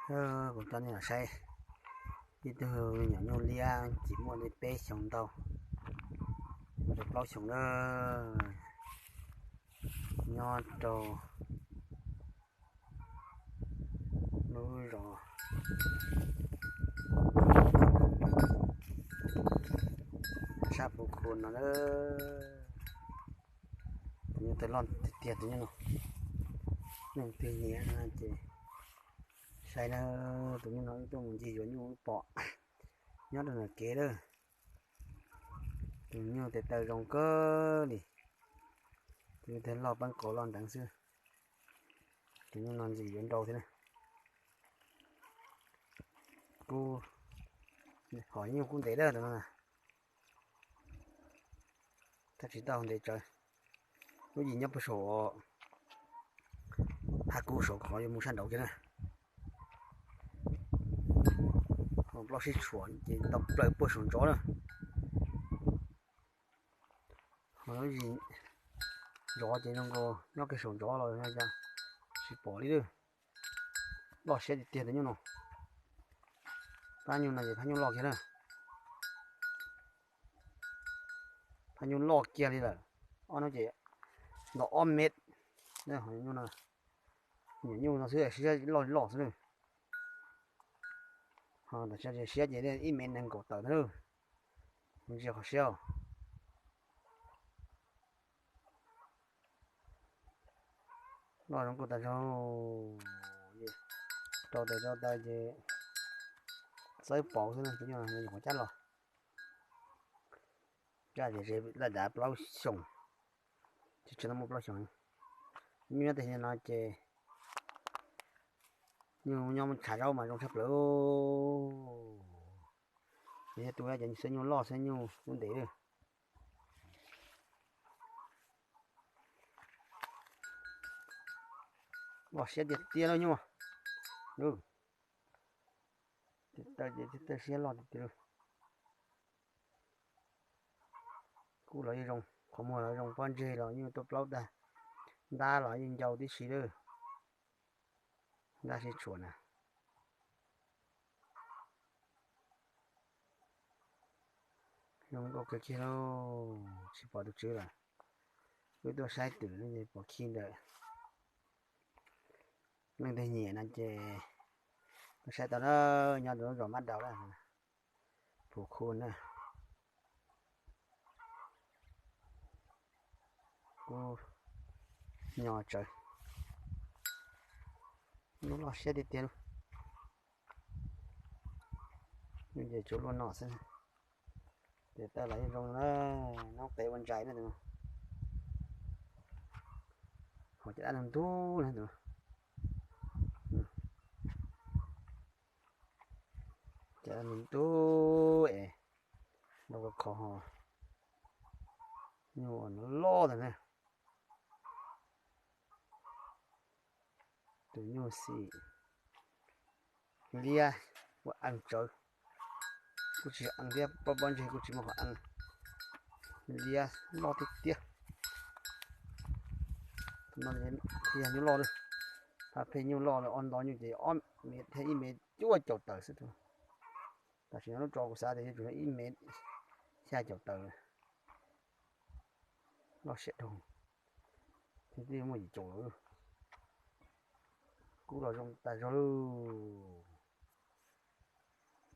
Kuv coj nej los saib ib tug me nyuam nyuj liab tsis muaj li peb xyoos ntau, muaj li plaub xyoos na, nyob rau lub zos sab Phuv Khu no na. Tus nyuj twg loj tiag tiag tus nyuj no, leej twg nyiam no ces saib na. Tus nyuj no wb tuaj mus ncig yuav nyuj wb pom nyob rau nram kev lawm. Tus nyuj tes taw zoo kawg li. Tus nyuj tes loj peeb qaus loj nteev xwb. Tus nyuj no ntxim yuav nrau thiab na. Kuv hom nyuj kuj ntev dawb tus no na. Tab tsis tau ntev tsawv, lub yim nyob puag saum hab kub saum qhov yuav mus sab nraud kiag na. Ho plaub sib tshuam ces tau plaws puag saum ntsos na. Ho lub yim ntsos ces zoo nkaus nyob kiag saum ntsos los tsis pom li lawm. Loj siab tiag tiag tus nyuj no. Phab nyuj no ces phab nyuj loj kiag na. Phab nyuj loj kiag li lawm. Ob hnub ces nto ob mev. Nyuam nyuj no xwb siab loj loj xwb na. Ho tam sim no siab ces ib mev nees nkaum tawm ntag. Ntsia qhov siab. Loj zoo nkauj tas zog. Rau tes rau taw ces txawb pauv xwb na, tus nyuj no nyuam qhuav cab los. Cab ces laj dav plaub xyoos, tsis tshua tau muaj plaub xyoos. Nyuj nyob tej no ces nyuj nyob tshav zaub mas zoo tshaj plaws. Ces yog tus ces xab nyuj loj xab nyuj lub ntev lawm. Loj siab tiag tiag lauj nyuj. Tes taw ces tes taw siab loj tiag tiag lauj. Kub los yeej zoo, qhov muag los zoo, pob ntseg los yeej tuaj plaub tag, ntab los yeej ncau tib si lawm. Ntab sib tshuam na. Zoo nkauj kawg kiag lauj, tsis pom tus tswv lawm. Wb tuaj saib twm no ces pom khi ntawm. Leej twg nyiam no ces tuaj saib tau na, nyob rau lub zos Mab Daus na, Phuv Khu na. Kub nyo tsawv, lub loj siab tiag tiag lauj. Nyuj ces tsuas luaj no xwb. Tes taw los yeej zoo na, noob qes ua ntsais na. Ho caj dab ntug ntug na. Caj dab ntug ntug es ntau kho ho nyuj loj ntag na. Tus nyuj xim liab ua ees tsawv, kuj tsis ees thiab, pob pob ntseg kuj tsis muaj qhov ees, liab loj tiag tiag. Tus no yog nyuj loj lawm, phaj pheej nyuj loj lawm, ob nto nyuj ces ob mev thiab ib mev cuaj caum tawm xwb. Tam sim no lub tso kuv xav tias yuav tsum yog ib mev xya caum tawm, loj siab dhau, thiab twb muaj yim caum lawm. Kub los zoo tas zog lauj.